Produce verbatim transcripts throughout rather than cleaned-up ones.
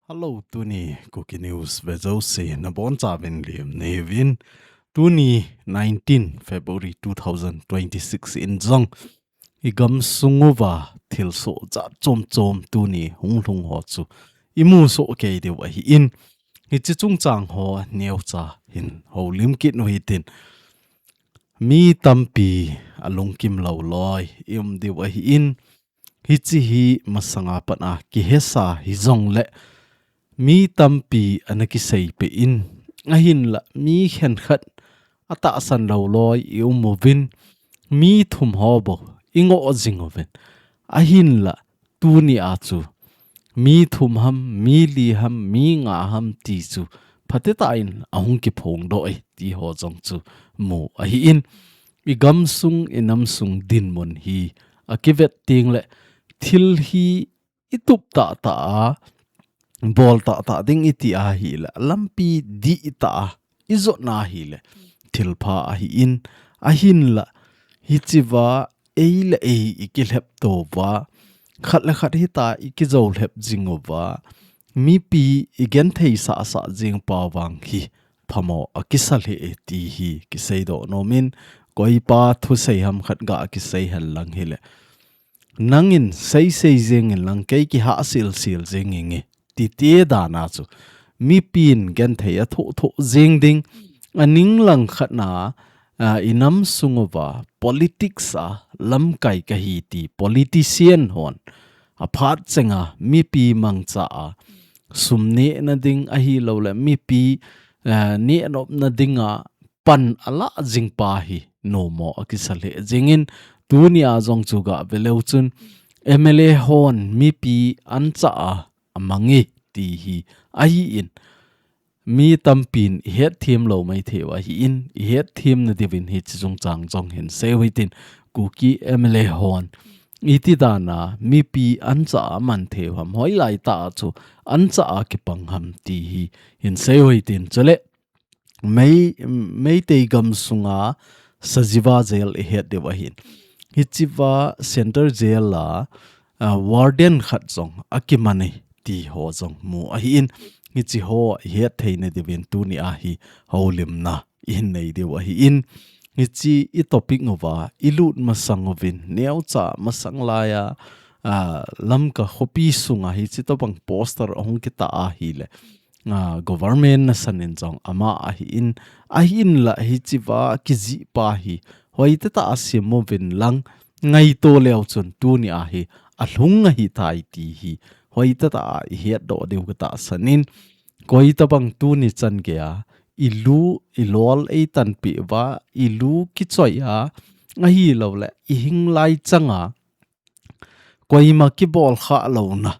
Hello, tuni Kuki News vejouse nabonchauvin lemneuvin. Tuni nineteen February two thousand twenty-six in jong igamsung uva thilsoh jat chomchom tuni hunglhung ho chu imusoh kei diu ahin. Hiche chungchang ho neocha hin houlim kit u hitin. Mi tampi alungkim lou loi ium diu ahin. Hiche hi masanga pat a kihesa hijongle mi tampi ana kiseipeh in, ahinla mi khenkhat atahsan lou loi ium uvin, mi thum ho bou ingoh jing uvin. Ahinla tuni a chu mi thum ham, mi li ham, mi nga ham ti chu phatecha in ahung kiphongdoh e ti ho jong chu mu ahin. Igamsung, inamsung dinmun hi akivet tengle thil hi itup tahtah a, bol tahtah ding iti ahile, lampi dihtah a ijotna ahile thilpha ahin. Ahinla hichea eile ei ikilhep touva, khat le khat hita ikijou lhep jing uva, mipi igenthei sahsah jing pa vang hi phamo akisa lheh e ti hi kiseidoh nomin, koipa thusei ham khat ga kisei henlang hile, nangin seisei jeng inlang kei kihah silsil jeng inge, titi dan a chu mipin genthei athoh thoh jeng ding, aning langkhat na, a, inamsung uva politics a lamkai kahi ti politician hon aphat chenga mipi mangcha a sum nehna ding ahilouleh mipi, a, nehnopna dinga pan alah jing pa hi nomo akisa lheh jengin, tuni a jong chu gave leu chun M L A hon mipi ancha a amang e ti hi ahin, mi tampin ihetthem lou maithei u ahin, ihetthem nadiuvin hiche chungchang jong hin seiu hitin, Kuki M L A hon iti dan a mipi ancha a aman thei u ham, hoilai tah a chu ancha a kipang ham ti hi hin seiu hitin, chule Mei, Meitei gamsunga Sajiwa Jail ihet diu ahin. Hichea Central Jail a, a, warden khat jong akiman e ti ho jong mu ahin. Hiche ho ihet theina diuvin tuni a hi houlimna ihin nei diu ahin. Hiche i topic uva ilut masang uvin neocha masang laiya, a, Lamka khopi sunga hiche tobang poster ahung kitah ahile, a, government nasan in jong ama ahin, ahinla hichea kijih pa hi hoitah a sim uvin lang ngaito leu chun tuni a hi alhung ahitai ti hi hoitah a ihetdoh diu katahsan in, koitabang tuni chan geiya ilu, ilol eitanpeh uva, ilu kichoi a, ahilouleh ihing lai changa koima kibol khah louna,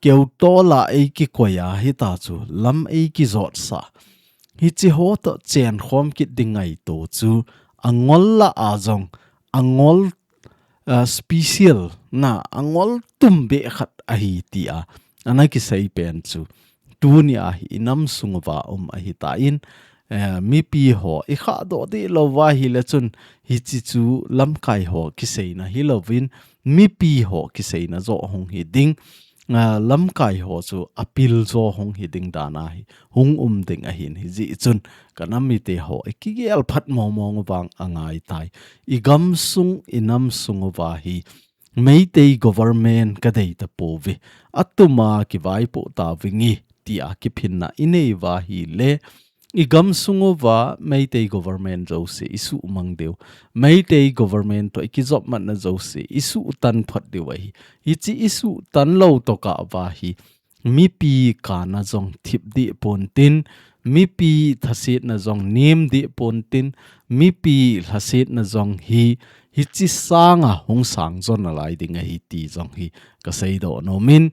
keutol a eikikoi a hita chu lam eikijotsah, hiche ho toh chenkhom kit ding ngaito chu angol lah a jong, angol, a, special na angol tumbeh khat ahi tia ana kisei pen chu tuni a hi inamsung uva um ahitan, eh, mipi ho ikhahdoh deh lou uva ahile chun hiche chu lamkai ho kiseina hilouvin mipi ho kiseina joh hung hiding, a, lamkai ho chu apil jo hung hiding dan a hi hung um ding ahin, hijeh chun kanam mite ho ikigel phat mong mong uvang angaitai. Igamsung, inamsung uva hi Meitei government kadei tapouve, atuma kivaipoh tauvinge tia kiphinna inei uva ahile, igamsung uva Meitei government jouse isuhmang diu, Meitei government toh ikijopmatna jouse isuhtan phot diu ahi. Hiche isuhtan lou tokah uva hi mipi kana jong thip deh pontin, mipi lhasetna jong nem deh pontin, mipi lhasetna jong hi hiche sanga hung sang jo nalai ding ahi ti jong hi kaseidoh nomin,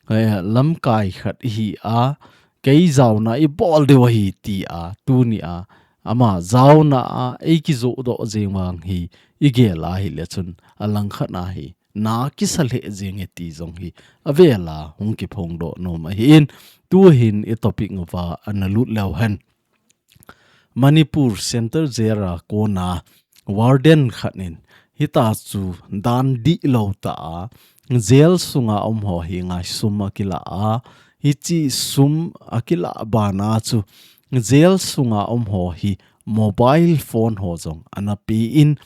eh, lamkai khat ihi a, kei jaona ibol diu ahi tia tuni a ama jaona a eikijohdoh jeng vang hi igel ahile chun alangkhat na hi na kisa lheh jenge ti jong hi avela hung kiphongdoh nom ahin, tuhin i topic uva ana lut leu hen. Manipur Central Jail a kona warden khat in hita chu dan dihlou tah a jail sunga um ho hi ngaisum akila a, hichi sum akila bana chu jail sunga um ho hi mobile phone ho jong ana pe in,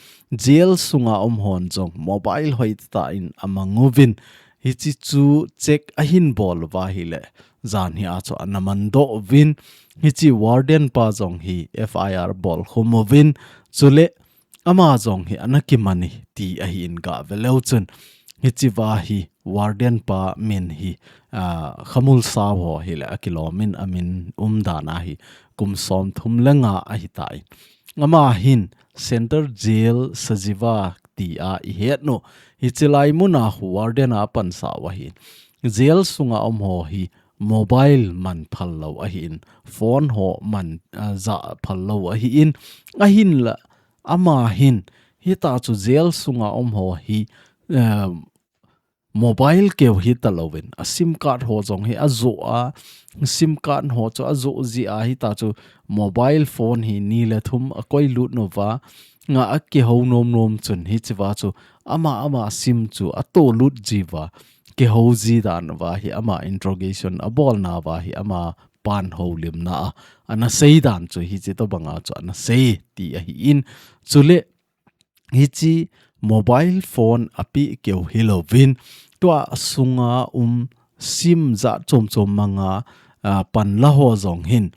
jail sunga um hon jong mobile hoitah in amang uvin, hichi chu check ahin bol uva ahile, jan hi a chu ana mandoh uvin, hichi warden pa jong hi F I R bol khum uvin, chule ama jong hi ana kimani ti ahin gah ve leu chun, hichi va hi warden pa min hi, ah, Khamul Sao ho hile akilom in amin umdan a hi kum som thum le nga ahitai. Ama hin Central Jail Sajiwa ti a ihet u, hichi lai muna khu warden a pansa u ahin. Jail sunga um ho hi mobile man phal lou ahin, phone ho man, ah, ja phal lou ahin, ahinla ama hin hita chu jail sunga um ho hi, eh, mobile keu hita louvin, a sim card ho jong hi ajoh a, sim card ho chu ajoh jia hita chu mobile phone hi ni le thum akoi lut uva, nga akihou nom nom chun hichi va chu ama ama sim chu ato lut jiuva, kihou ji dan uva hi ama interrogation abolna uva hi ama pan houlimna a ana sei dan chu hichi tobanga chu ana sei ti ahin, chule hichi mobile phone api keu hilouvin, tua sunga um sim ja chom chom manga, ah, panla ho jong hin,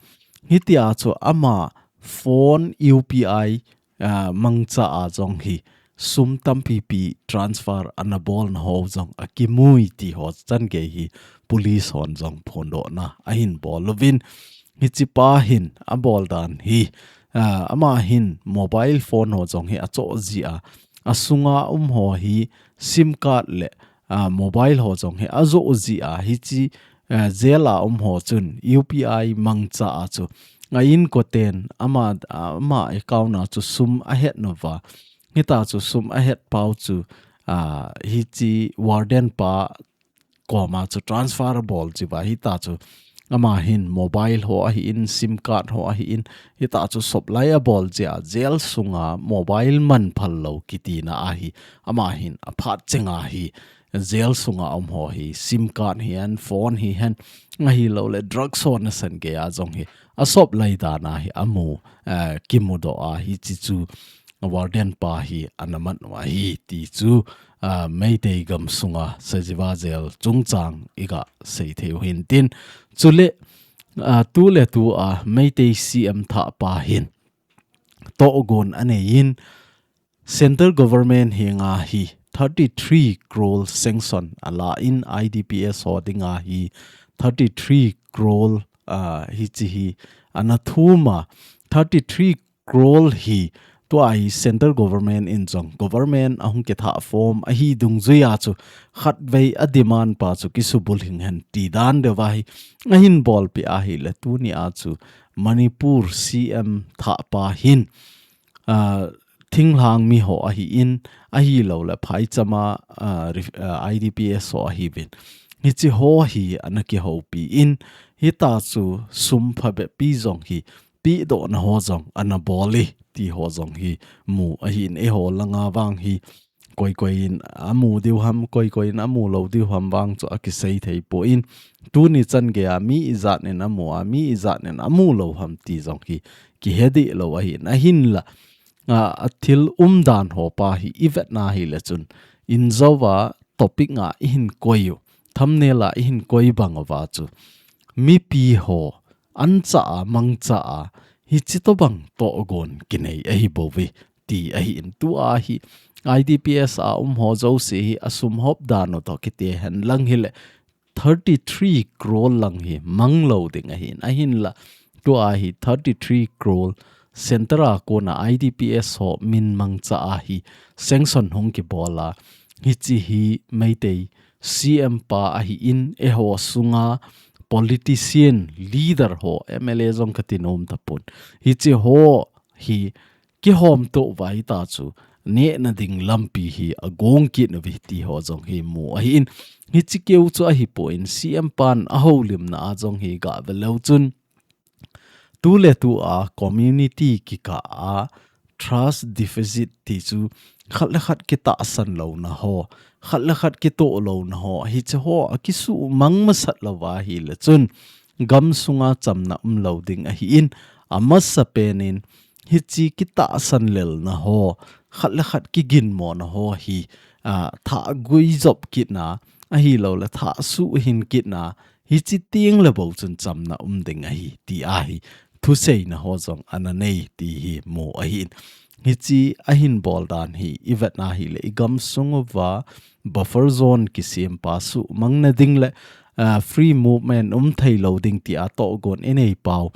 hitia chu ama phone U P I, ah, mangcha a jong hi sum tampi pi transfer ana bolna ho jong akimui ti ho chan gei hi police hon jong phondohna ahin bol uvin, hichi pa hin abol dan hi, ah, ama hin mobile phone ho jong hi achoh jia, asunga um ho hi sim card le, ah, mobile ho jong hi ajoh jia, hichi, ah, jail a um ho chun U P I mangcha a chu a inkoten ama, ama account a chu sum ahet uva, hita chu sum ahet pau chu, ah, hichi warden pa koma chu transfer abol jiuva hita chu ama hin mobile ho ahin, sim card ho ahin, hita chu supply abol jia, jail sunga mobile man phal lou kitina ahi, ama hin aphat chenga hi jail sunga um ho hi sim card hihen, phone hihen, ahilouleh drugs ho nasan gei a jong hi a supply dan a hi amu, eh, kimudoh a hichi chu warden pa hi ana man u ahi ti chu, ah, Meitei gam sunga Sajiwa jail chungchang iga sei thei u hintin. Chule, ah, tuletu a Meitei C M thah pa hin tohgon anei in, Central Government henga hi thirty three crore sanction ala in I D P S ho dinga hi thirty three crore, ah, hichi hi ana thum a, thirty three crore hi tua hi Central Government in jong government ahung kithah form ahi dungjuia chu khatvei a demand pa chu kisubul hing hen ti dan deuva hi ahin bolpeh ahile tunia chu Manipur C M thah pa hin, ah, thinglhang mi ho ahin, ahilouleh phaichama, ah, ref-, ah, I D P S ho ahiuvin. Hichi ho hi ana kihoupi in, hita chu sum phabep pi jong hi pedohna ho jong ana bol e ti ho jong hi mu ahin, eiho langa vang hi koi koi in amu diu ham, koi koi in amu lou diu ham vang chu akisei thei poi. Tuni chan geia mi ijat in amu a, mi ijat in amu lou ham ti jong hi kihe deh lou ahin, ahinla, a, a thil umdan ho pa hi ivetna hile chun, injouva topic nga ihin koi u, thumbnail a ihin koi bang uva chu mipi ho ancha a, mangcha a, hichi tobang tohgon kinei ahi bouve ti ahin, tua hi I D P S a um ho jouse hi asum hop dan u toh kiti hen lang hile thirty three crore lang hi mang lou ding ahin, ahinla tua hi thirty three crore Central a kona I D P S ho min mangcha a hi sanction hung kibol a, hichi hi Meitei C M pa ahin, eiho sunga politician, leader ho, M L A jong kati nom tapon, hichi ho hi kihom tou vai ta chu nehna ding lampi hi agong kit uve ti ho jong hi mu ahin, hichi keu chu ahipon, C M pan ahoulimna a jong hi gah ve leu chun, tuletu a community kikah a trust deficit ti chu khat le khat kitahsan louna ho, khat le khat kitoh louna ho, hiche ho akisuhmang masat louva ahile chun gam sunga chamna umlou ding ahin, amasapen in hiche kitahsan lelna ho, khat le khat kiginmona ho hi, a, thahgui jop kitna, ahilouleh thahsuh hin kitna, hiche tengle bou chun chamna um ding ahi, ti ahi. Thuseina ho jong ana nei ti hi mu ahin. Hiche ahin bol dan hi, ivet na hile, igam sung uva buffer zone kisem pa suhmang na ding le, a, free movement um thei lou ding tia tohgon inei pau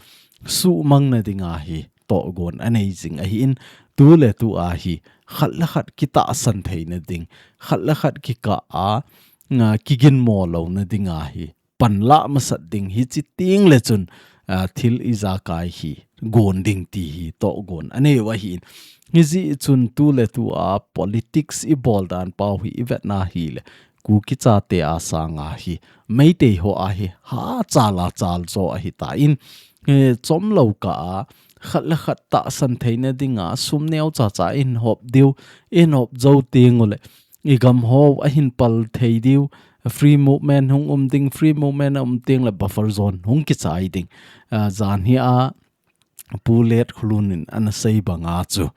suhmang na ding ahi, tohgon anei jing ahin, tu le tu ahi, khat le khat kitahsan theina ding, khat le khat kikah a, a, kiginmo louna ding ahi, panla masat ding hiche tengle chun, a, thil ijakai hi gon ding ti hi tohgon anei u ahin. Hijeh chun tu le tu a politics ibol dan pau hi ivet na hile, Kuki chate a sanga hi, Meitei ho ahi, ha chal a chal jo ahitan, eh, chomlou kah a, khat le khat tahsan theina dinga, sum neocha cha in hop diu, in hop jou teng ule, igam ho ahin pal thei diu, free movement hung um ding, free movement a um tengle buffer zone hung kichai ding. A, jan hi a, Pu Letkholun in ana sei banga chu,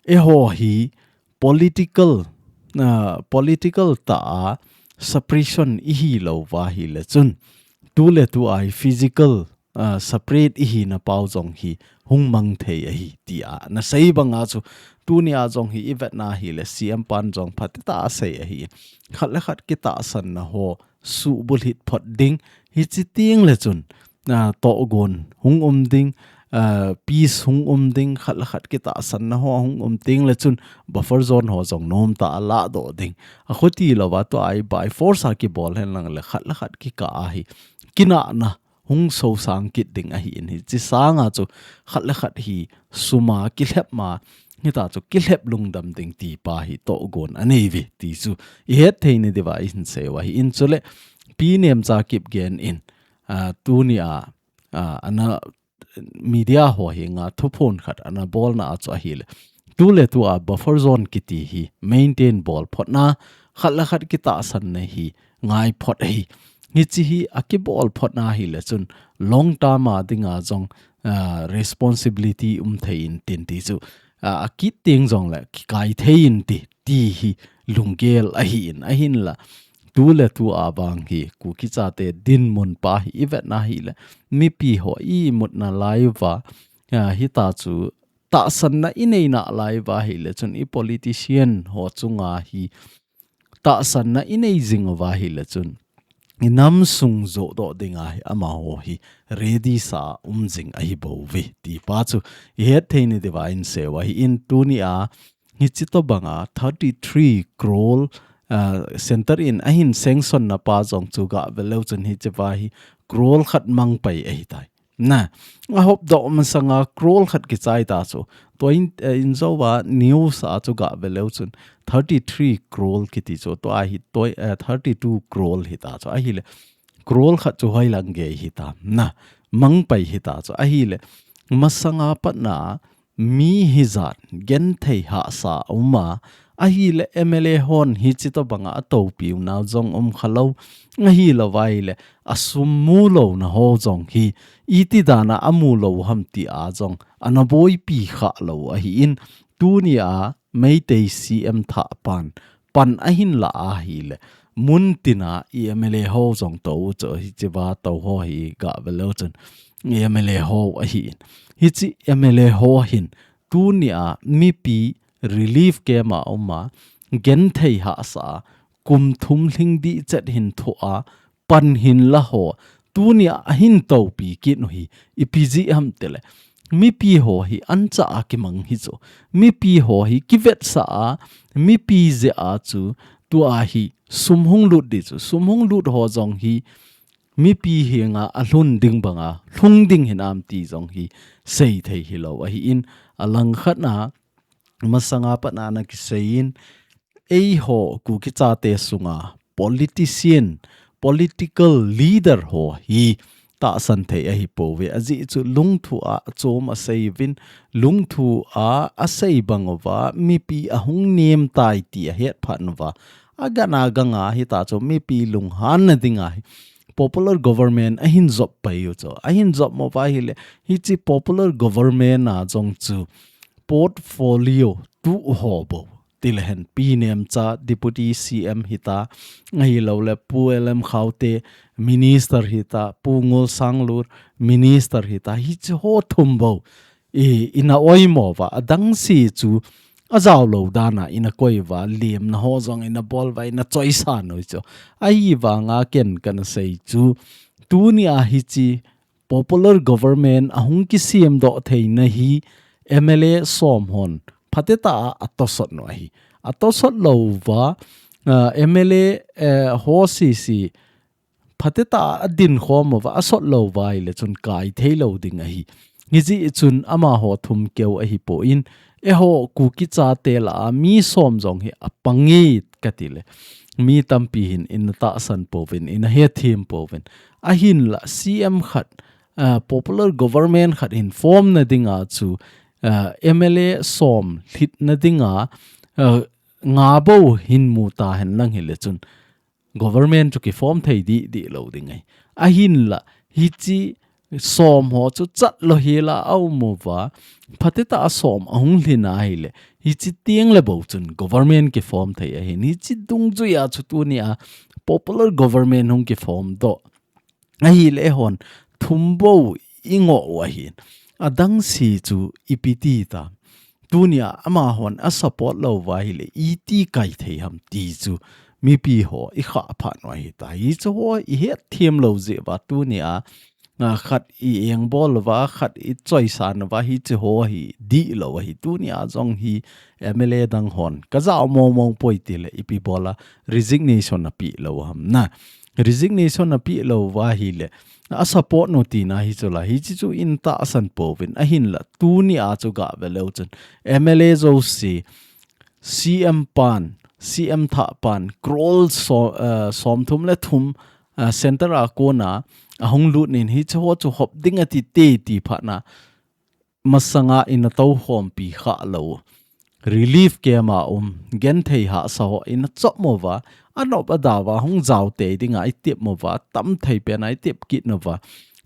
eiho hi political, a, political tah a separation ihi louva hile chun, tu le tu a hi physical, a, separate ihina pau jong hi hung mang thei ahi, tia ana sei banga chu, tuni a jong hi ivet na hile, C M pan jong phatah a asei ahi. Khat le khat kitahsan na ho, suhbulhit phot ding, hiche tengle chun, a, tohgon hung um ding, a, peace hung um ding, khat le khat kitahsan na ho hung um tengle chun, buffer zone ho jong nomtah a ladoh ding. Akhuti louva tua hi by force a kibol henlang le khat le khat kikah a hi, kinahna hung sosang kit ding ahin, hiche sanga chu khat le khat hi sum a kilhep ma, hita chu kilhep lungdam ding ti pa hi tohgon anei uve ti chu ihet thei na diuva ihin sei u ahin, chule Pi Nemcha Kipgen in, a, tuni a, a, ana media ho henga thuphon khat ana bolna a chu ahile, tu le tu a buffer zone kiti hi maintain bol phot na, khat le khat kitahsan na hi ngai phot ahi. Hiche hi akibol phot na hile chun long term a dinga jong, a, responsibility um thei intin ti chu, a, akit teng jongle kikai thei inte ti hi lunggel ahin, ahinla tu le tu a vang hi Kuki chate dinmun pa hi ivet na hile, mipi ho imut nalai uva, a, hita chu tahsan na inei nalai uva hile chun i politician ho chunga hi tahsan na inei jing uva hile chun, inam sung jodoh dinga hi amaho hi ready sa um jing ahi bouve ti pa chu ihet thei na diuva ihin sei u ahin, tuni a hiche tobanga thirty three crore, a, center in ahin sanction na pa jong chu gah ve leu chun hiche pa hi crore khat mang pai ahitai. Na, ahop doh masanga crore khat kichai ta chu. Tua in, eh, in jouva news a chu gah ve leu chun thirty three crore kiti chu. Tua hi tua, eh, thirty two crore hita chu. Ahile, crore khat chu hoilang gei hita. Na, mang pai hita chu. Ahile, masanga patna mi hijat genthei hahsa a um a, ahile M L A hon hiche tobanga atoupiu nau jong um khalou, ahilou vaile asum mu louna ho jong hi iti dana amu lou ham tia jong ana boipi khalou ahin, tuni a Meitei C M thah pan pan ahin la ahile, mun tina i M L A ho jong tou u chu hiche va tou ho hi gah ve leu chun i M L A ho ahin. Hiche M L A ho hin tuni a mipi relief camp a um a, genthei hahsa a, kum thum lhing dih chet hin thoh a, pan hin la ho, tuni a ahin toupi kit u hi, ipi jeh ham tile, mipi ho hi ancha a kimang hi chu. Mipi ho hi kivetsah a, mipi jeh a chu, tua hi sum hung lut ding chu. Sum hung lut ho jong hi, mipi henga alhun ding banga, lhung ding hinam ti jong hi, sei thei hilou ahin, alangkhat na, masanga pat na ana kisei in, eiho Kuki chate sunga politician, political leader ho hi tahsan thei ahi pouve. Ajeh chu lungthu a achom asei uvin, lungthu a asei bang uva, mipi ahung nem tai ti ahet phat uva, agana ganga hita chu mipi lunghanna dinga hi popular government ahin jop pai u chu. Ahin jop mo uva ahile, hiche popular government a jong chu portfolio tu ho bou. Tilehen Pi Nemcha Deputy C M hita, ahilouleh Pu L M Khaute Minister hita, Pu Ngulsanglur Minister hita, hiche ho thum bou. I, ina oimo uva, adang se chu ajao lou dan a ina koi uva, lemna ho jong ina bol uva, ina choisan u chu. Ahivanga ken kana sei chu, tunia hiche popular government ahung kisem doh theina hi M L A som hon phatetah a atosot u ahi. Atosot lou uva, ah, M L A, eh, ho sese phatetah a adin khom uva, asot lou uva ahile chun kai thei lou ding ahi. Hijeh chun amaho thum keu ahipon, eiho Kuki chate lah a mi som jong hi apang e kati le, mi tampi hin ina tahsan pouvin, ina hethem pouvin. Ahinlah C M khat, ah, popular government khat hin form na dinga chu, ah, M L A som lhit na dinga, ah, nga bou hin mu tahen lang hile chun government chu kiform thei dih dih lou ding ahi. Ahinlah, hiche som ho chu chat lou hel a aum uva, phatetah a som ahung lhin ahile, hiche teng le bou chun government kiform thei ahin. Hiche dungjui a chu tunia popular government hung kiform doh ahile, eihon thum bou ingoh u ahin. Adang se chu ipi ti ta. Tunia amahon asupport lou uva ahile, iti kai thei ham ti chu mipi ho ikhah phat u ahitai. Hiche ho ihet them lou jeh uva tunia, ah, khat i-engbol uva, khat ichoisan uva, hiche ho hi dihlou ahi. Tunia jong hi M L A dang hon kajao mong mong poi tile ipi bol a resignation apeh lou ham na. Resignation apeh lou uva ahile, asupport u tina hi chu la, hiche chu ina tahsan pouvin, ahinlah tunia chu gah ve leu chun M L A jouse, C M pan, C M thah pan, crore so, eh, som thum le thum, eh, center a kona ahung lut in hiche ho chu hop ding ati te ti phat na, masanga ina toukhompi khah lou, relief camp a um, genthei hahsa ho ina chop mo uva, anop ada uva, hung jao tei dinga itep mo uva, tam thei pen a itep kit uva.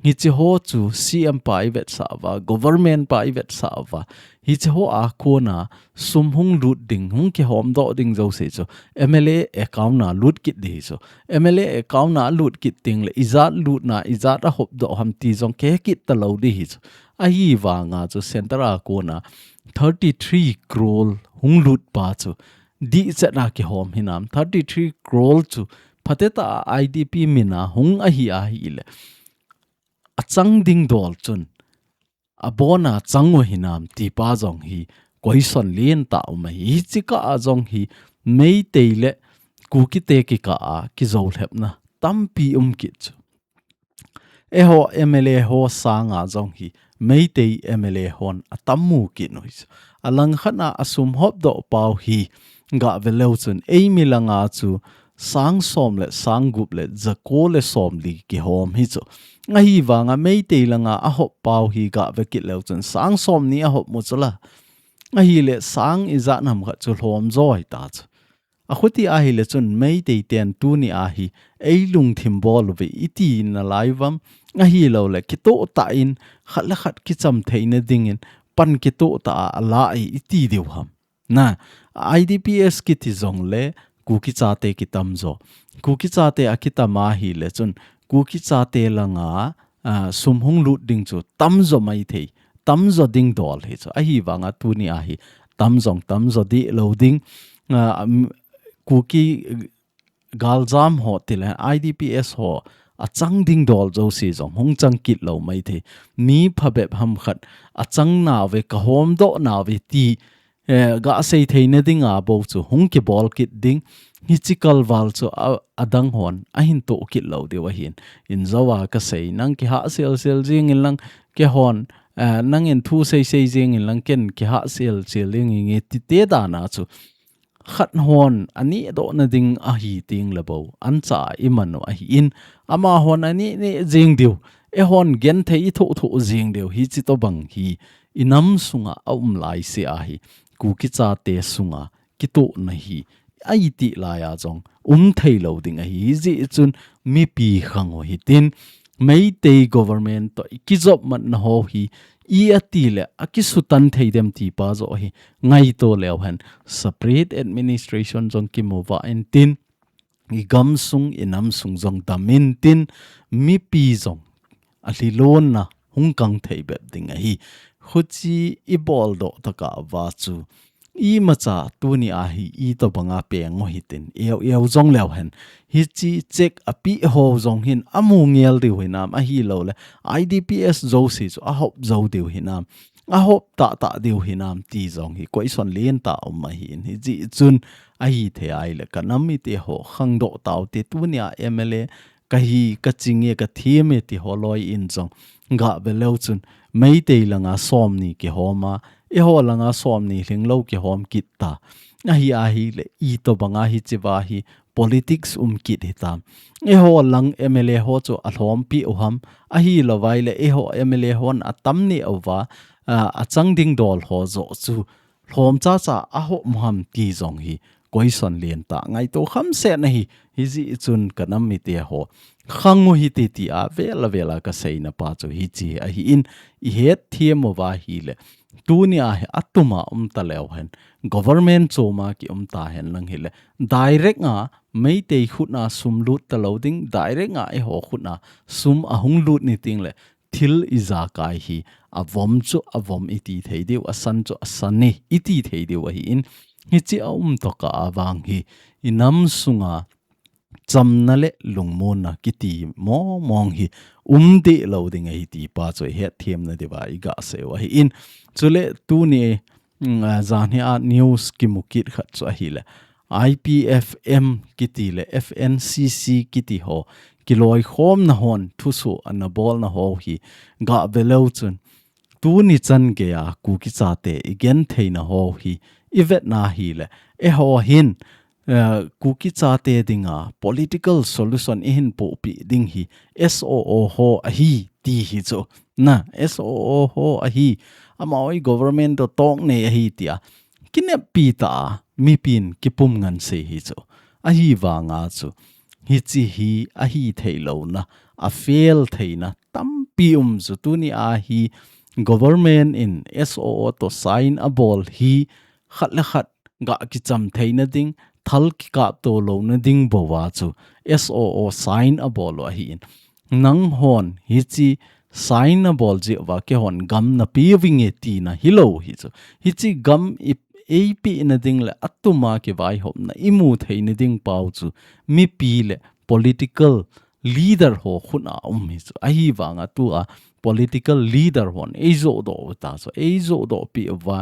Hiche ho chu C M pa ivetsah uva, government pa ivetsah uva. Hiche ho a kona sum hung lut ding, hung kihom doh ding jouse chu M L A account a lut kit ding ahi chu. M L A account a lut kit teng le, ijat lutna, ijat ahop doh ham ti jong kihe kit talou ding ahi chu. Ahivanga chu center a kona thirty three crore hung lut pa chu dihchet a kihom hinam, thirty three crore chu phatetah a I D P min a hung ahi ahile, achang ding dol chun abon a chang u hinam ti pa jong hi question lentah um ahi. Hiche kah a jong hi Meitei le Kuki te kikah a kijoulhepna tampi um kit chu. Eiho M L A ho sanga jong hi Meitei M L A hon atam mu kit u ahi chu. Alangkhat a asum hop doh pau hi gah ve leu chun eimi langa chu sang som le sang gup le jako le som li kihom ahi chu. Ahivanga Meitei langa ahop pau hi gah ve kit leu chun sang som ni ahop mu chu la. Ahile sang ijat ham khat chu lhom jo ahi ta chu. Akhuti ahile chun Meitei ten tunia hi eilungthim bol uve iti nalai uvam, ahilouleh kitoh tah in khat le khat kicham theina dingin pan kitoh tah a ala e iti diu ham. Na, I D P S kiti jongle Kuki chate kitam jo. Kuki chate akitam ahile chun Kuki chate langa, ah, sum hung lut ding chu tam jo maithei, tam jo ding dol ahi chu. Ahivanga tunia hi tam jong tam jo dih lou ding, ah, um, Kuki galjam ho tile I D P S ho achang ding dol jouse jong hung chang kit lou maithei. Mi phabep ham khat achang nauve, kahom doh nauve ti, eh, gah sei theina dinga bou chu hung kibol kit ding. Hiche kalval chu a, adang hon ahin toh kit lou diu ahin. Injo a kasei, nang kihah sel sel jing in lang, keihon, eh, nangin thu sei sei jing in lang, ken kihah sel sel jing inge ti te dan a chu khat hon aneh doh na ding ahi teng le bou, ancha a iman u ahin, amahon aneh neh jing diu. Eihon genthei i thoh thoh jing diu hichi tobang hi i nam sunga a um lai se ahi. Kuki chate sunga kitohna hi a iti lai a jong um thei lo ding ahi. Hijeh chun mipi khang u hitin Meitei government toh i kijop matna ho hi i ati le a kisutan thei dem ti pa jo hi ngaito leu hen separate administration jong kimu va intin i gam sung i nam sung jong dam intin mipi jong a lhilonna hung kang thei bep ding ahi. Huchi i bol doh taka va chu i macha tuni a hi i tobanga peng u hitin eu eu jong leu hen hichi check a pi ho jong hin a mu ngel diu hinam ahi lo le I D P S jo si chu a hop jo diu hinam a hop ta ta diu hinam ti jong hi question lien ta um ahi in hijeh chun ahi thei ai le ka nam mite ho khang doh tau te tuni a M L A ka hi ka ching e ka thiem e ti ho loi in jong ga ve leu chun Meitei langa somni kihom a eiho langa somni hling lo kihom kit ta ahi ahi le i tobanga hichi va hi politics um kit hitam eiho lang M L A ho chu a lhompi u ham ahi lo vai le eiho M L A hon a tam ni u va a chang ding dol ho jo chu lhom cha cha a hop mu ham ti jong hi question lien ta ngaito kham se na hi hijeh chun ka nam mite ho khang u hiti ti a vela vela ka seina pa chu hichi ahi in i het thiem u va hi le tuni a hi a tuma um ta leu hen government choma ki um ta hen lang hi le direct a Meitei khutna sum lut ta lo ding direct a eiho khutna sum a hung lut ni ting le thil i jakai hi a vom chu a vom i ti thei diu a san chu a san ni i ti thei diu ahi in hichi a um toka a vang hi i nam sunga chamna le lungmonna kiti mong mong hi um deh lo ding ahi ti pa chu i het thiem na diva i ga se u ahi in chule tuni mm, a, zan hi a news kimu kit khat chu ahi le I P F M kiti le F N C C kiti ho kiloi khom na hon thusuh ana bol na ho hi ga ve leu chun tuni chan gei a Kuki chate i gen thei na ho hi i vet na hi le eiho hin eh, Kuki chate dinga political solution i hin pohpi ding hi S O O ho ahi ti hi chu na S O O ho ahi ama oi government to tong nei ahi tia kineppi ta mipin kipum ngan se hi chu ahi vanga chu hichi hi ahi thei lo na a fail thei na tampi um chu tuni a hi government in S O O to sign a bol hi khat le khat ga kicham theina ding thal kikap to lo na ding bova chu S O O sign a bol u ahi in nang hon hichi sign a bol ji va ke hon gam na pi vinge ti na hi lo hi chu hichi gam i ei pi na ding le atuma ki vai hop na i mu thei na ding pau chu mipi le political leader ho khun a um hi chu ahi vanga tu a political leader hon ei zo do ta chu ei zo do pi va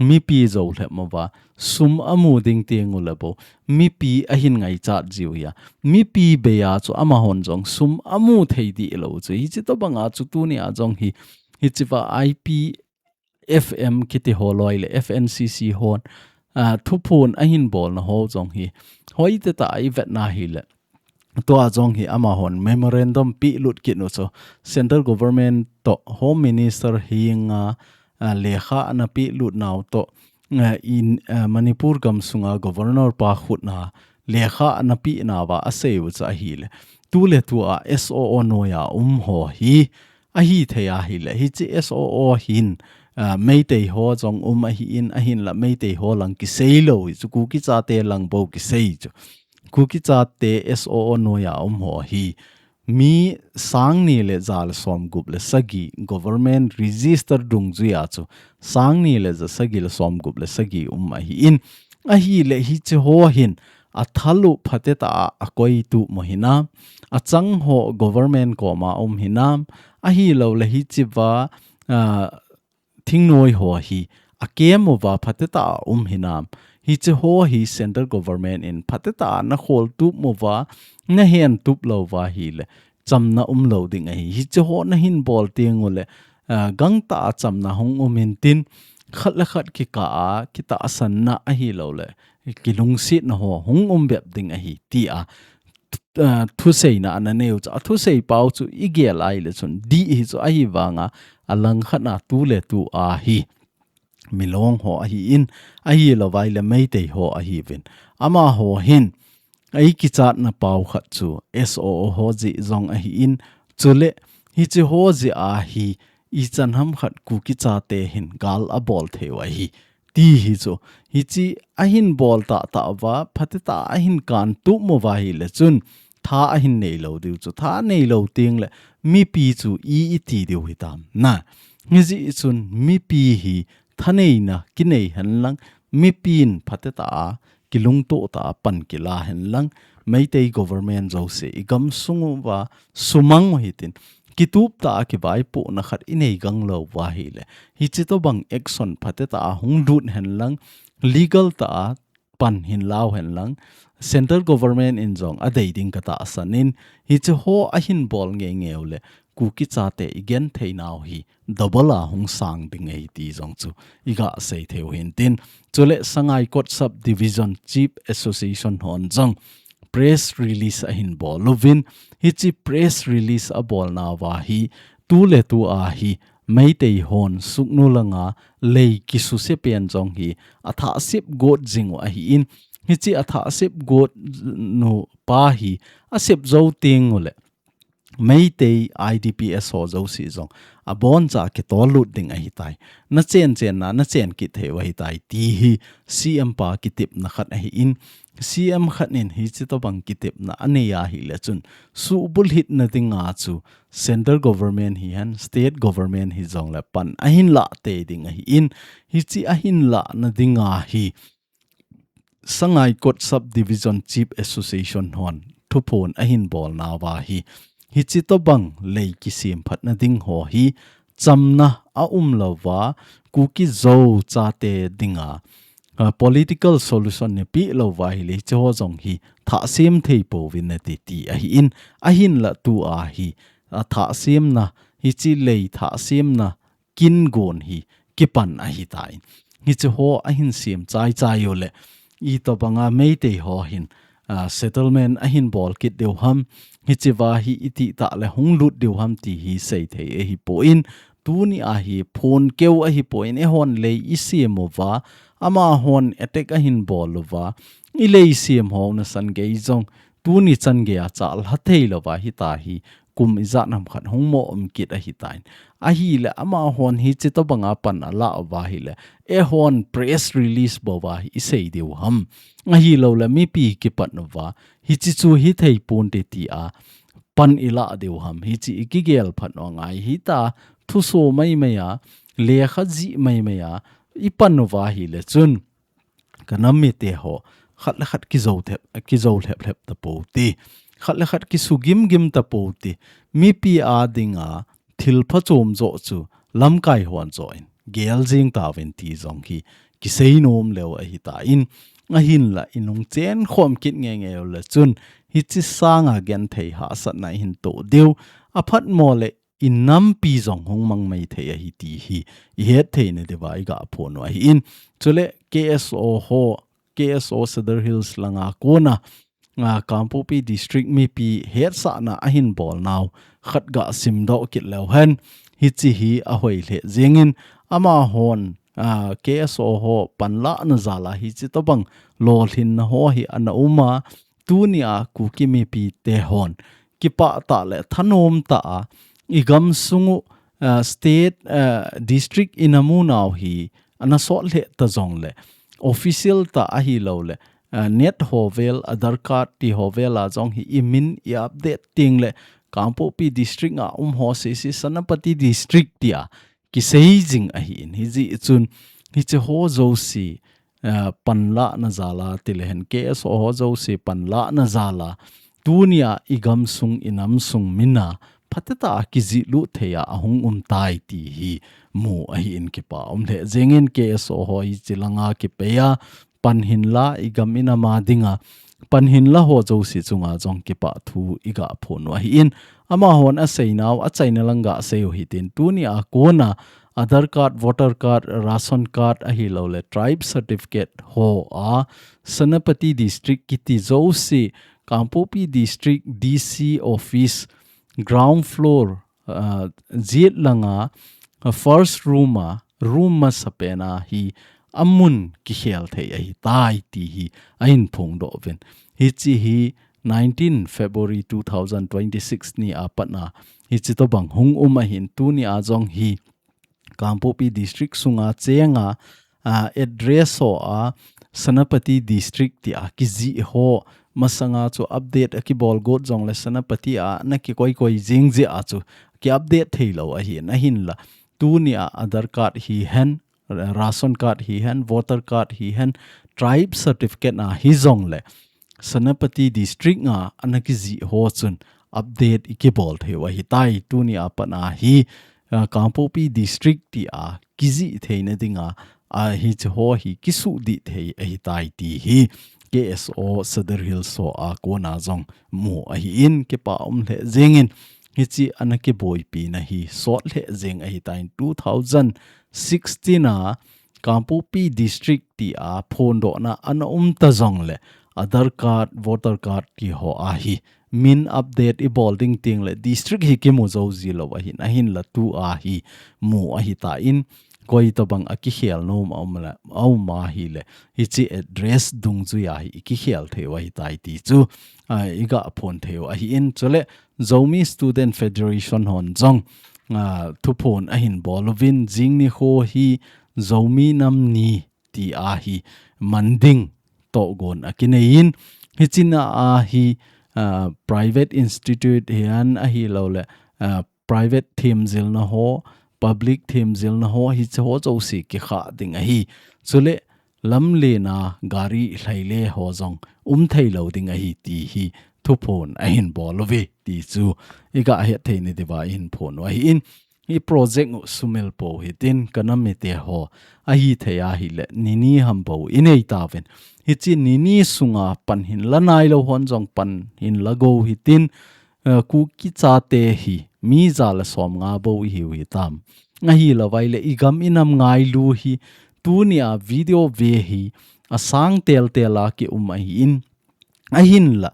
mipi zo hlep ma va sum amu ding tiang u le bo mipi ahin ngai chat jiu ya mipi beya chu ama hon jong sum amu thei di lo chu hichi to banga chu tuni a jong hi hichi va I P F M kiti ho loi le F N C C hon a thuphun ahin bol na ho jong hi hoi te ta i vet na hi le tua jong hi ama hon memorandum pi lut kit nu chu central government to home minister hinga a, lekha ana pi lut nau to a, in a, Manipur gam sunga governor pa khut na lekha ana pi na va a sei u cha hi le tu le tu a S O O noya um ho hi ahi thei ahi le hichi S O O hin a, Meitei ho jong um ahi in ahin la Meitei ho lang ki sei lo hi chu Kuki chate lang bo ki sei chu Kuki chate S O O noya um ho hi mi sang ni le za le som gup le sagi government register dungjuia chu sang ni le za sagi le som gup le sagi um ahi in ahi le hichi ho hin a thalu phate ta a koi tu mo hinam a chang ho government koma um hinam ahi lo le hichi va a thingnoi ho hi a kem u va phate ta a um hinam hichi ho hi central government in phate ta a na khol tup mu va na hen tup lo va hi le chamna um lo ding ahi hichi ho na hin bol tiang u le a, gang ta a chamna hung um in tin khat le khat ki ka a ki ta a san na ahi lo le ki lungsit na ho hung um bep ding ahi ti a uh, thuseina ana neu chu, a thusei pau chu i gel ai le chun, di hi chu ahi vanga, a langkhat a tu le tu a hi. Milong ho ahi in, ahi lo vai le Meitei ho ahi vin. Ama ho hin, ei kichatna pau khat chu, S O O ho ji zong ahi in, chule, hi chi ho ji a hi, i chan ham khat Kuki chate hin gal a bol theu ahi. Ti hi chu, hi chi a hin bol ta ta va, phate ta a hin kan tu mo va hi le chun, tha a hin nei lo diu chu, tha nei lo ting le, mipi chu i i ti diu hi tam. Na, hi ji chun, mipi hi tha neina, ki nei hen lang, mipin phate ta a, kilungto ta a pan kila hen lang, Meitei government zo se, i gam sung va, sumang hi tin, kitup ta a kivai pu na khat i nei gang lo va hi le. Hi chi to bang action phate ta a hung lut hen lang, legal ta a pan hin lau hen lang, central government in zong a dei ding ka ta a san in, hi chi ho a hin bol nge ngeu le, Kuki chate i gen thei nau hi, double a hung sang ding ei ti zong chu, i ga sei theu hin tin. Chule Sangaikot Subdivision Chief Association hon zong, press release a hin bol uvin, hi chi press release a bol na va hi, tu le tu a hi, Meitei hon suknu langa lei kisuse pen zong hi, a tha sip got zing u ahi in, hi chi a tha sip got nu pa hi, a sip zo ting u le, Meitei I D P S ho zo si zong, a bon cha ki tol lut ding ahi tai. Na chen chen na, na chen kit thei u ahi tai, ti hi C M pa kitip na khat ahi in, C M khat nin hi chi to bang kitip na a nei a hi le chun, su bul hit na ding a chu, central government hi hen, state government hi zong le pan a hin la te ding ahi in, hi chi a hin la na ding a hi, Sangaikot Subdivision Chief Association hon, thuphon a hin bol na va hi, hi chi to bang lei kisim phat na ding ho hi, chamna a um lo va, Kuki Zo chate ding a, a, political solution ne pi lo va hi le, chi ho zong hi, tha sim thei po vin na ti ti ahi in, a hin la tu a hi, a tha sim na, hi chi lei tha sim na, kin gon hi kipan ahi tai. Hi chi ho a hin sim chai chai u le, i to banga Meitei ho hin, a, settlement a hin bol kit deu ham, hi chi va hi i ti ta le hung lut deu ham ti hi sei thei ahi po in, tu ni a hi phun keu ahi po in, e hon lei i sim u va, ama hon attack a hin bol u va, i lei sim ho na san gei zong, tu ni chan gei a cha la thei lo va hi ta hi, kum i zat nam khat hung mo um kit ahi tain. Ahi le ama hon hi chi to banga pan a la va hi le, e hon press release bo va hi i sei deu ham. Ahi lo le mipi kipan va, hi chi chu hi thei pun te ti a, pan i la deu ham. Hi chi i kigel phat no ngai hi ta, thuso mai mai a, lekha ji mai mai a, i pan va hi le chun, ka nam mite ho, khat le khat kizo thep, kizo lhep lhep ta po ti. Khat le khat kisu gim gim ta po ti. Mipi a ding a, thil pha chom zo chu, lamkai hon zo in, gel zing ta vin ti zong hi, kisei nom leu ahi ta in, a hin la i nung chen khom kit nge nge le chun, hi chi sanga gen thei ha sat na hin to deu, a phat mo le i nampi zong hung mang mai thei ahi ti hi, i het thei na deu va i ga phon u ahi in. Chule K S O ho, K S O Sadar Hills langa kona, a, Kangpokpi District mipi hetsahna a hin bol nau, khat ga sim doh kit leu hen, hi chi hi a hoi le zing in, ama hon, a, K S O ho pan la na za la hi chi to bang lo hlin na ho hi ana um a, tu ni a Kuki mipi te hon, kipa ta le thanom ta a, i gam sung u, a, state, a, district i na mu nau hi, ana sot le ta zong le, official ta ahi lo le, a, net ho vel, Aadhaar card ti ho vel a zong hi i min i update ting le, Kangpokpi district a um ho si si Senapati district ti a, kisei zing ahi in hi ji chun, hi chi ho zo si, a, pan la na za la, ti le hen K S O ho zo si pan la na za la, tu ni a i gam sung i nam sung min a, phate ta a kizi lu thei a a hung um tai ti hi mu ahi in kipa um le zing in K S O ho hi chi langa kipe a pan hin la i gam i nam a ding a pan hin la ho zo si chunga zong kipa thu i ga phon u ahi in ama hon a sei nau a chaina lang ga sei u hi tin tu ni a kona Aadhaar card, voter card, ration card ahi lo le tribe certificate ho a Senapati district kiti zo si Kangpokpi District D C Office ground floor, ah, jet langa, ah, first room a, room masapen a hi amun kikhel thei ahitai ti hi ahin phongdoh uvin. Hiche hi nineteen February two thousand twenty-six ni a pat a hiche tobang hung um ahin, tuni a jong hi Kangpokpi District sunga chenga, ah, address ho a Senapati District tia kijih ho, masanga chu update akibol got jongle Senapati a ana kikoi koi jing jeh a chu ki update theilou ahin, ahinla tuni a Aadhaar card hihen, ration card hihen, voter card hihen, tribe certificate a hijongle Senapati District a ana kijih ho chun update ikibol theiu ahitai. Tuni a pat a hi, ah, Kangpokpi District tia kijih theina dinga, ah, hiche ho hi kisuhdih thei ahitai ti hi K S O Sadar Hills ho a kona jong mu ahin, kipa um lheh jengin, hiche ana kiboipina hi sot lheh jeng ahitai. Two thousand sixteen a Kangpokpi District tia phondohna ana um ta jongle Aadhaar card, voter card ti ho a hi min update ibol ding tengle district hi kimu jou jilou ahin, ahinla tua hi mu ahitan, koi tobang a kikhel nom a um le, a um ahile hiche address dungjui a hi ikikhel theiu ahitai ti chu, ah, iga phon theiu ahin. Chule Zomi Student Federation hon jong, ah, thuphon ahin bol uvin, jing nikho hi Zomi nam ni tia hi man ding tohgon akinei in, hiche na a hi, ah, private institute hihen ahilouleh, ah, private themjilna ho, public themjilna ho, hiche ho jouse kikhah ding ahi. Chule lamlen a gari lhaile ho jong um theilou ding ahi ti hi thuphon ahin bol uve ti chu iga hetthei na diuva ihin phon u ahin, i project u sumil pou hitin, ka nam mite ho ahithei ahile nini ham bou inei tauvin. Hiche nini sunga pan hinla nailou hon jong pan hinla gou hitin, eh, Kuki chate hi mi ja le somnga bou ihiu hitam. Ahilouva ahile igam inam ngailu hi tunia video ve hi asang teltel a kium ahin, ahinla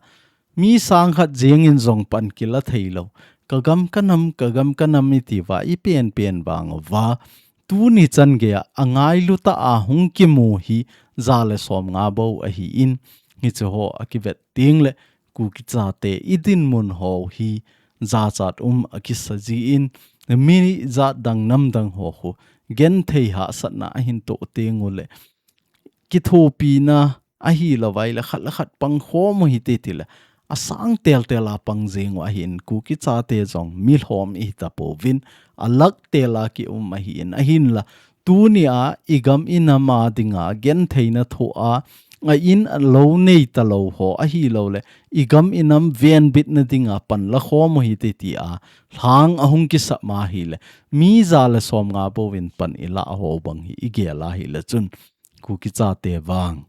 mi sang khat jengin jong pan kila theilou. Ka gam ka nam, ka gam ka nam itiuva ipenpen vang uva, tuni chan geia angailu tah a hung kimu hi ja le somnga bou ahin, hiche ho akivet tengle Kuki chate idinmun ho hi jachat um akisa jin, mi jat dang nam dang ho khu genthei hahsatna ahin toh tengule kithopina ahilouva ahile khat le khat pangkhom u hite tile asang teltel a pang jeng u ahin, Kuki chate jong milhom ihi tapouvin, alak tel a kium ahin, ahinla tunia igam inam a dinga gentheina thoh a, a in a lou nei talou ho ahilouleh igam inam venbitna dinga pan la khom u hite tia lhang ahung kisah ma ahile mi ja le somnga bouvin pan ilah ho bang hi igel ahile chun Kuki chate vang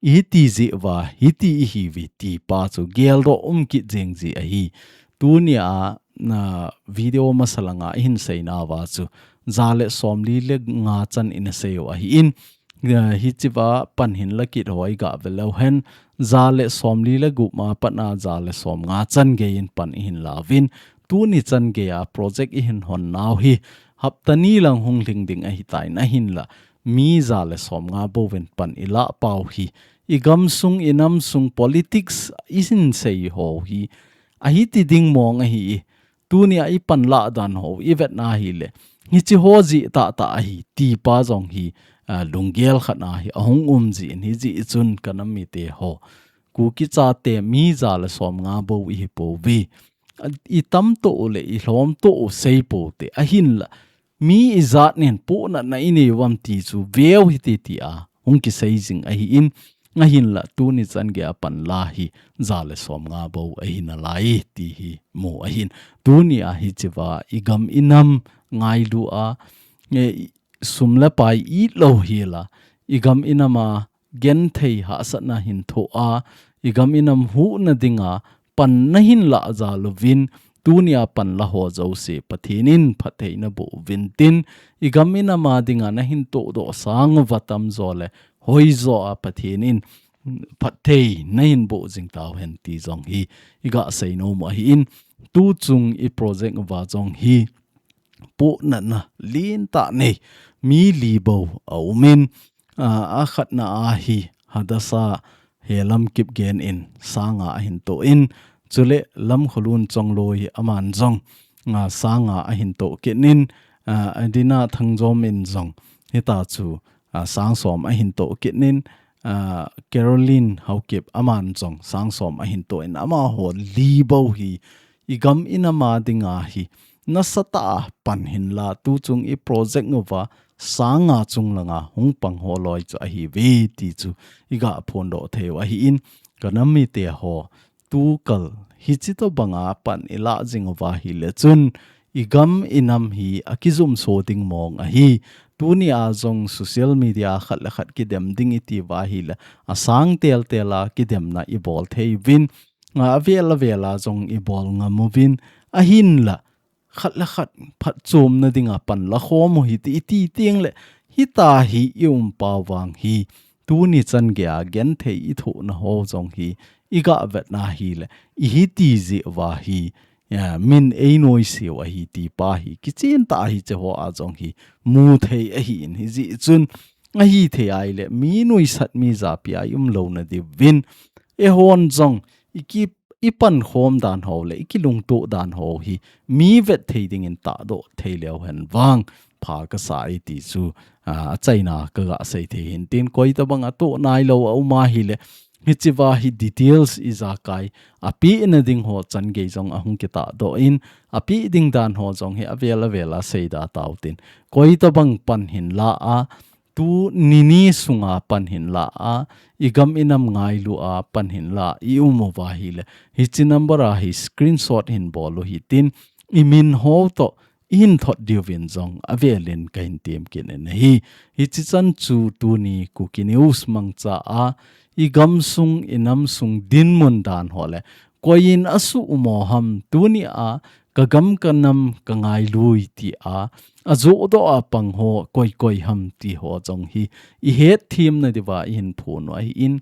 iti jeh uva hiti ihiuve ti pa chu geldoh um kit jeng ji ahi. Tunia, na, video masa langa ihin seinauva chu ja le somli le nga chan ina sei u ahin, eh, hichea pan hin la kit ho iga ve leu hen, ja le somli le gup ma pat a ja le somnga chan geiyin pan ihin lauvin, tuni chan geia project ihin hon nau hi hapta ni lang hung lhing ding ahitan, ahinla mi ja le somnga bouvin pan ilah pau hi, igam sung, inam sung politics ihin sei ho hi, ahiti ding mong ahi, tunia ipan lah dan ho ivet na ahile, hiche ho jeh tahtah ahi, ti pa jong hi, a, lunggel khat na hi ahung um jin, hijeh chun ka nam mite ho, Kuki chate mi ja le somnga bou ihi pouve. A, itam toh u le ilhom toh u sei pou te, ahinla mi ijat nin pohnatna inei uvam ti chu veu hite tia hung kisei jing ahin, ahinla tuni chan geia pan la hi ja le somnga bou ahi nalai ti hi mu ahin. Tunia hichea igam inam ngailu a, eh, sum le pai itlou hila, igam inam a genthei hahsatna hin thoh a, igam inam huhna dinga pan nahin lah jal uvin, tunia pan la ho jouse Pathen in phatthei naboh uvin tin, igam inam a dinga nahin tohdoh sang uva tamjo le hoijo a Pathen in phatthei nahin boh jing tauhen ti jong hi iga seinom u ahin, tuchung i project uva jong hi pohnatna lentah nei mi li bou aumin, a, akhatna a hi Hadassah Helam Kipgen in sanga ahin toh in, chule Lamkholun Chongloi aman jong, a, sanga ahin toh kit in, a, Adina Thangjom in jong hita chu, a, sang som ahin toh kit in, a, Caroline Haokip aman jong sang som ahin toh in, amaho li bou hi i gam i nam a dinga hi nasatah a pan hinla, tuchung i project uva sanga chung langa hung pang ho loi chu ahiuve ti chu iga phondoh thei u ahin, ka nam mite ho, tukal hichi tobanga pan i lah jing uva ahile chun i gam i nam hi akijumso ding mong ahi. Tuni a jong social media khat le khat kidem ding i ti uva ahile, asang teltel a kidemna i bol thei uvin, a, avel avel a jong i bol ngam uvin, ahinla khat le khat phatchomna dinga pan la khom u hite i ti teng le, hita hi i um pau vang hi, tuni chan geiya genthei i thohna ho jong hi iga vetna ahile, i hiti jeh uva hi, a, min ei noise u ahi ti pa hi kichen tah a hiche ho a jong hi mu thei ahin, hijeh chun ahithei ahile mi nuisat mi japi a i um louna diuvin, eihon jong i ki, i pankhom dan ho le i kilungtoh dan ho hi mi vet thei dingin tahdoh thei leu hen vang pha kasa e ti chu, a, achaina kaga sei thei hin tin, koi tobang atoh nailou a um ahile, hiche uva hi details ijakai apehna ding ho chan gei jong ahung kitahdoh in, apeh ding dan ho jong hi avel avel a seida tau tin, koi tobang pan hinla a, tuni ni sunga pan hinla a, i gam i nam ngailu a pan hinla i um uva ahile, hiche number a hi screenshot hin bol u hitin, i min ho toh i hin thot diuvin jong avelin kahin tem kit in ahi. Hiche chan chu tuni Kuki News mangcha a, i gamsung i namsung dinmun dan ho le, koi in asuhmo ham, tuni a ka gam ka nam ka ngailui ti a, ajohdoh a pang ho koi koi ham ti ho jong hi i hetthemna diuva i hin phon u ahin,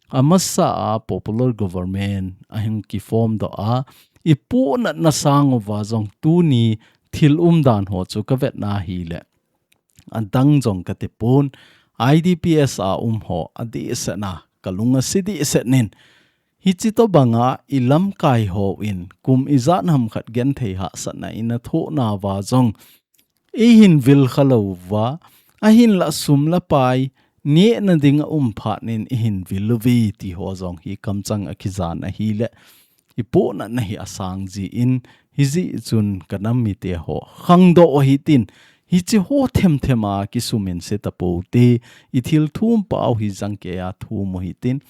amasa a popular government ahung kiform doh a, i pohnatna sang uva jong tuni thil umdan ho chu ka vetna ahile, adang jong kati pon, I D P S a um ho adehset na ka lung ase dehset in, hiche tobanga i lamkai hon kum ijat ham khat genthei hahsatna i na thoh nauva jong i hin vil kha lou uva, ahinla sum le pai nehna ding a um phat in i hin vil uve ti ho jong hi kamchang a kijan ahile, i pohnatna hi asang jin, hijeh chun ka nam mite ho khangdoh u hitin, hiche ho themthem a kisumin se tapou te, i thil thum pau hi jangkei a thum u hitin,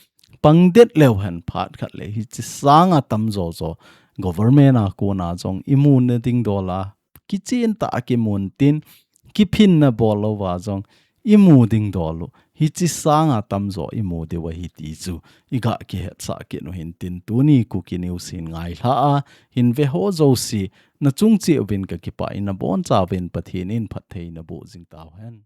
pang det leu hen phat khat le hiche sanga tamjo jo government a kona jong i muna ding dol a, kichen tah a kimun tin, kiphinna bol louva jong i mu ding dol u, hiche sanga tamjo i mu diu ahi ti chu iga kihetsah kit u hitin, tuni Kuki News hin ngailha a hin ve ho jouse, na chung cheh uvin ka kipah in, na boncha uvin Pathen in phatthei naboh jing tauhen.